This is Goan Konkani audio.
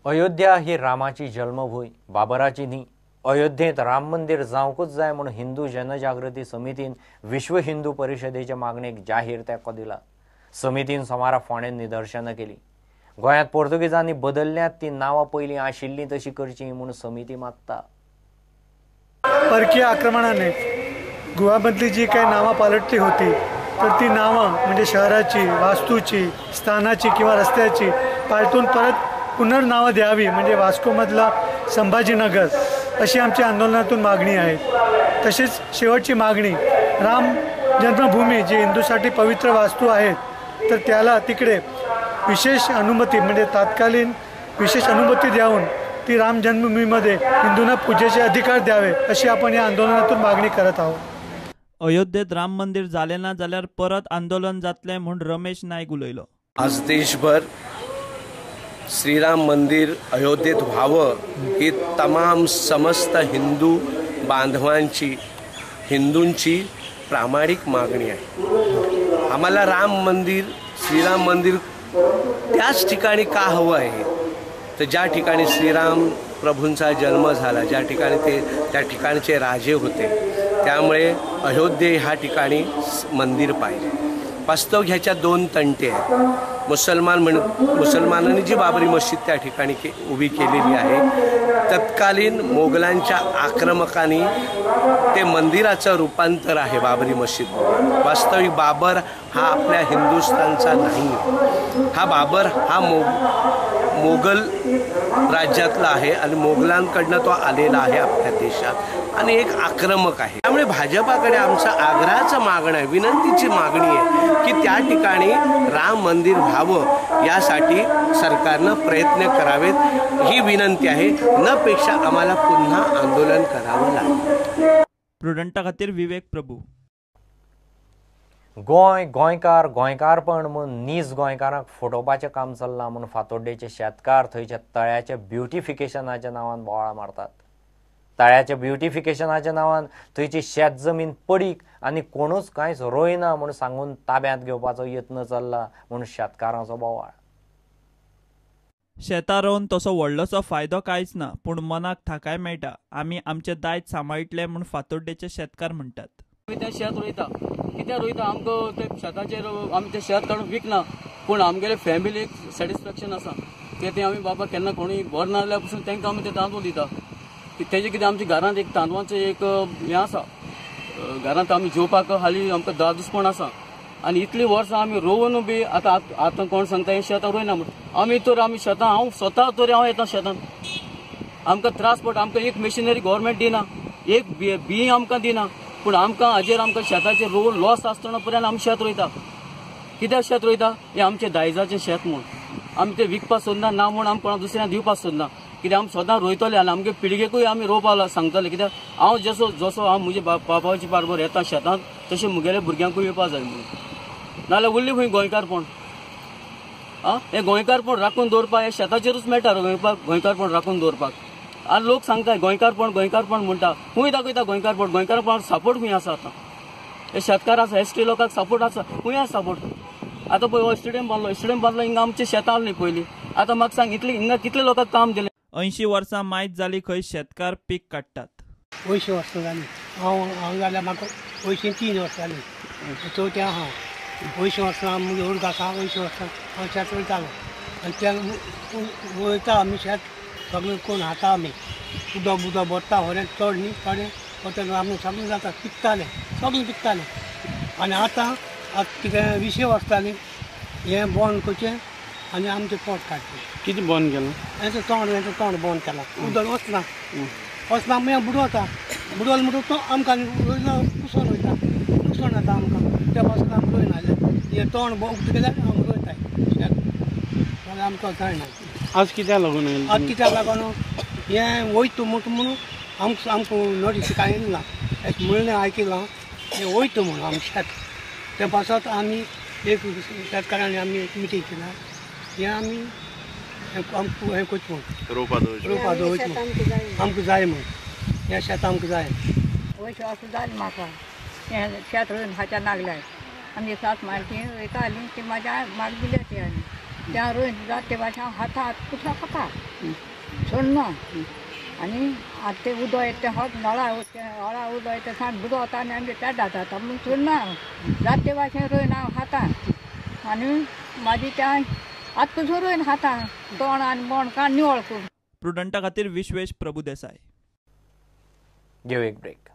अयोध्या ही रामाची जल्मभूंय, बाबराची न्ही. अयोध्येंत राम मंदिर जावंकूच जाय म्हूण हिंदू जनजागृती समितीन विश्व हिंदू परिशदेचे मागणेक जाहीर तेंको दिला. समितीन सोमारा फोंडें निदर्शनां केली. गोंयांत पोर्तुगीजांनी बदलल्यांत ती नांवां पयलीं आशिल्लीं तशी करची म्हूण समिती मागता. परकीय आक्रमणाने गोव्यामधली जी काही नावं पालटली होती तर ती नावं म्हणजे शहराची, वास्तूची, स्थानाची किंवा रस्त्याची पालटून परत पुनर्नावं द्यावी, म्हणजे वास्कोमधला संभाजीनगर अशी आमच्या आंदोलनातून मागणी आहे. तसेच शेवटची मागणी, राम जन्मभूमी जी हिंदूसाठी पवित्र वास्तू आहे तर त्याला तिकडे विशेष अनुमती म्हणजे तात्कालीन विशेष अनुमती द्यावून ती राम जन्मभूमीमध्ये हिंदूंना पूजेचे अधिकार द्यावे अशी आपण या आंदोलनातून मागणी करत आहोत. अयोध्येत राम मंदिर जालें ना जाल्यार परत आंदोलन जातलें म्हूण रमेश नायक उलयलो. आज देशभर श्रीराम मंदिर अयोध्येत व्हावं ही तमाम समस्त हिंदू बांधवांची, हिंदूंची प्रामाणिक मागणी आहे. आम्हाला राम मंदिर, श्रीराम मंदिर त्याच ठिकाणी का हवं आहे, तर ज्या ठिकाणी श्रीराम प्रभूंचा जन्म झाला, ज्या ठिकाणी ते त्या ठिकाणचे राजे होते, त्यामुळे अयोध्ये ह्या ठिकाणी मंदिर पाहिजे. वास्तव ह्याच्या दोन तंटे आहेत. मुसलमानांनी जी बाबरी मस्जिद त्या ठिकाणी उभी केलेली आहे, तत्कालीन मोगलांच्या आक्रमकांनी ते मंदिराचं रूपांतर आहे बाबरी मस्जिद. वास्तविक बाबर हा आपल्या हिंदुस्थानचा नाही, हा बाबर हा मोगल राज्यातला आहे आणि मोगलांकडनं तो आलेला आहे आपल्या देशात आणि एक आक्रमक आहे. त्यामुळे भाजपाकडे आमचं आग्रहाचं मागणं आहे, विनंतीची मागणी आहे की त्या ठिकाणी राम मंदिर व्हावं यासाठी सरकारनं प्रयत्न करावेत ही विनंती आहे. न पेक्षा आम्हाला पुन्हा आंदोलन करावं लागेल. प्रुडंटा खातीर विवेक प्रभू. गोंय, गोंयकार, गोंयकारपण म्हूण नीज गोंयकारांक फटोवपाचें काम चल्लां म्हूण फातोड्डेचे शेतकार थंयच्या तळ्याच्या ब्युटिफिकेशनाच्या नांवान बोवाळ मारतात. तळ्याच्या ब्युटिफिकेशनाच्या नांवान थंयची शेत जमीन पडीक आनी कोणूच कांयच रोयना म्हूण सांगून ताब्यांत घेवपाचो यत्न चल्ला म्हूण शेतकारांचो बोवाळ. शेतां रोवन तसो व्हडलोसो फायदो कांयच ना, पूण मनाक थाकाय मेळटा. आमी आमचें दायज सांबाळटले म्हूण फातोड्डेचे शेतकार म्हणटात. आमी तें शेत रोयता, कित्याक रोयता, आमकां ते शेताचेर आमी तें शेत काडून विकना, पूण आमगेले फॅमिलीक सॅटिस्फॅक्शन आसा की तें आमी बाबा केन्ना कोणूय बरें ना जाल्यार पसून तांकां आमी ते तांदूळ दिता. तेजें कितें आमच्या घरांत एक तांदळाचें एक हें आसा, घरांत आमी जेवपाक हालीं आमकां दादूसपण आसा आनी इतलीं वर्सां आमी रोवन बी आतां आतां कोण सांगता हें शेतां रोयना म्हूण. आमी तर आमी शेतां, हांव स्वता तरी हांव येता शेतांत, आमकां त्रास पडटा. आमकां एक मशिनरी गव्हर्मेंट दिना, एक बी आमकां दिना, पूण आमकां हाजेर आमकां शेताचेर रोवन लॉस आसतना पर्यंत आमी शेत रोयता. कित्याक शेत रोयता, हें आमचें दायजाचें शेत म्हूण आमी तें विकपाक सोदना, ना म्हूण आमी कोणा दुसऱ्यांक दिवपाक सोदना. कित्याक आमी सदां रोयतले आनी आमगे पिळगेकूय आमी रोवपाक सांगतले. कित्याक हांव जसो जसो हांव म्हजे बापायचे बारबर येता शेतांत, तशें म्हगेल्या भुरग्यांकूय येवपाक जाय म्हणून. नाजाल्यार उरली खंय गोंयकारपण? आं, हें गोंयकारपण राखून दवरपाक हें शेताचेरूच मेळटा गोंयकारपण राखून दवरपाक. आनी लोक सांगता गोंयकारपण गोंयकारपण म्हणटा, खंय दाखयता गोंयकारपण? गोंयकारपण सपोर्ट खंय आसा आतां? हे शेतकार आसा, एस टी लोकांक सपोर्ट आसा, खंय आसा सपोर्ट? आतां पळय हो स्टेडियम बांदलो, स्टेडियम बांदलो, हिंगा आमचें शेतां आसलीं पयलीं, आतां म्हाका सांग इतली हिंगा कितले लोकांक काम दिलें? 80 वर्सां मायत जाली खंय शेतकार पीक काडटात. 80 वर्सां जालीं, हांव जाल्यार म्हाका 83 वर्सां जालीं, चवथ्या आहा. 80 वर्सां म्हगे उर्ग आसा, 80 वर्सां हांव शेत रोयतालो आनी त्या वयता आमी शेत सगळें कोण खाता आमी, उदक उदक भरता, होरें चड न्ही थोडें वता आमी सगळें जाता, पिकतालें सगळें पिकतालें. आनी आतां आतां कितें 20 वर्सां जालीं हें बंद करचें आनी आमचें पोट काडचें. कितें बंद केलां? हें तोंड, हें तोंड बंद केलां, उदक वचना वचना मागीर बुडवता, बुडवल म्हणटकच तो आमकां कुसोन वयता, लुकसाण जाता आमकां. त्या पासून आमी रोयना, हें तोंड उक्तें केल्यार आमी रोयताय शेत, जाल्यार आमकां जायना. आज कित्याक लागून? आज कित्याक लागून हें वयता म्हणटा म्हणून आमकां आमकां नोटीस कांय ना, अशें म्हणलें आयकिलां हें वयता म्हणून आमचें शेत. त्या पासत आमी एक शेतकारांनी आमी एक मिटींग केला, हें आमी आमकां हें करचें म्हूण, रोवपा दवरचें म्हूण आमकां जाय म्हूण, हें शेत आमकां जाय. 80 वर्सां जालीं म्हाका हें शेत रोवन हाच्या नागल्यार. आमगे सास मारती रोयताली ती म्हाज्या म्हाका दिल्या ती, आनी त्या रोवन जाता ते भाशेन हांव हात कुसा खाता. सोडना. आनी आतां तें उदक येता तें होच नळा नळा उदक येता सामकें बुदो वता आनी आमगे पेट जाता म्हणून सोडना. जाता ते भाशेन रोयन हांव खाता आनी मागीर तें आतां पसून रोयन खाता तोंड आनी बोंड काण निवळ करून. प्रुडंटा खातीर विश्वेश प्रभुदेसाय. घेऊ एक ब्रेक.